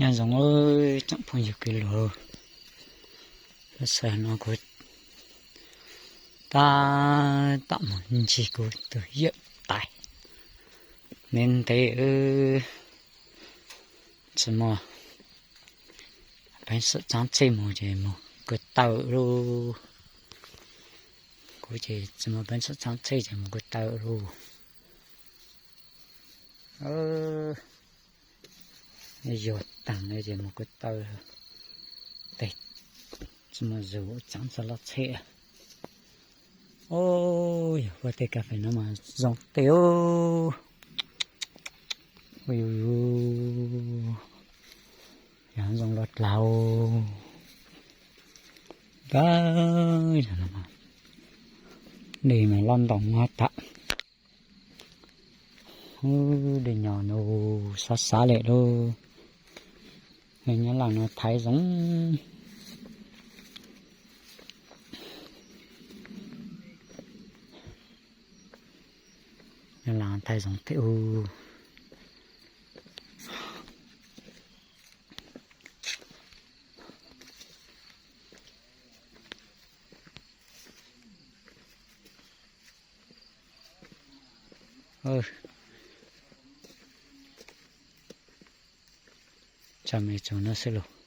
Nyob zoo tsoom phooj ywg kwv luag, xav no kuv tab tom mus ncig kuv tus yawm tais ntev ntev, tsis muaj peev xwm txheeb txhej mus ces mus ko taw lauj. Kuv ces tsis muaj peev xwm txheeb txhej ces mus ko taw lauj. Yuag taag no ces mus ko taw, tes tsis muaj zug txheeb txhua lub txhej. Yog ua tej kas fes no mas zoo tej. Yog zoo los dlaug. Npawg, dej mas loj ntoo no tag. Dej nyo no xav xav li lauj. Nyob Laaj no thaiv zoo. Nyob Laaj thaiv zoo tej ub. Tsam me tsuas no xwb lauj.